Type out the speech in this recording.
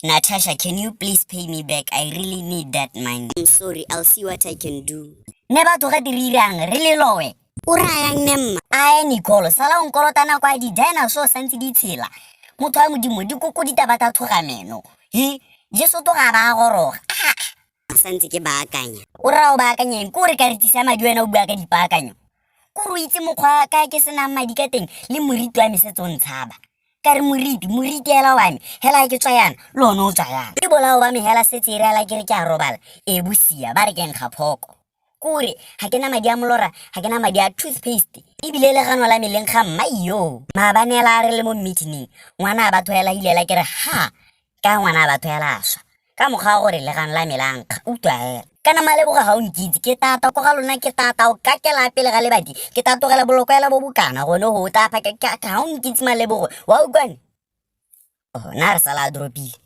Natasha, can you please pay me back? I really need that money. I'm sorry, I'll see what I can do. Ne batho ga di re irang re le lowe. O rayang ne mma? Ae Nicole, sala o nkolota nako ya di-dinosaur santse di tshela. Motho wa modimo, dikoko di taba tsa thoga meno. He, Jesu to ga ba a goroga. Ah, Santse ke baakanya. O raya o baakanyeng, ko re ka re tsisa madi wena o bua ka dipaakanyo. Ko re o itse mokgwa ka ke senang madi ka teng le moriti wa me setse o ntshaba. Ka re moriti, moriti hela wa me, hela ke tswa yana, le one o tswa yana. Ke bolao ba me hela setse e re hela ke re ke a robala, e bosia, ba re ke nkga phoko. Kore ga ke na madi a molora, ga ke na madi a toothpaste, ebile le gano la me leng ga mma yo. Maabane hela a re le mo meeting, ngwana a batho hela ile hela ke re ha, ka ngwana a batho hela a swa. Ka mokgwa wa gore legano la me la nkga, utlwa hela. Kana maleboga ga o nkitse, ke tata ko ga lona ke tata o kakela pele ga lebati, ke tatogela boloko hela bo bokana gone go tapa ga o nkitse malebogo, wa utlwane? Oh, na re sala a dropile.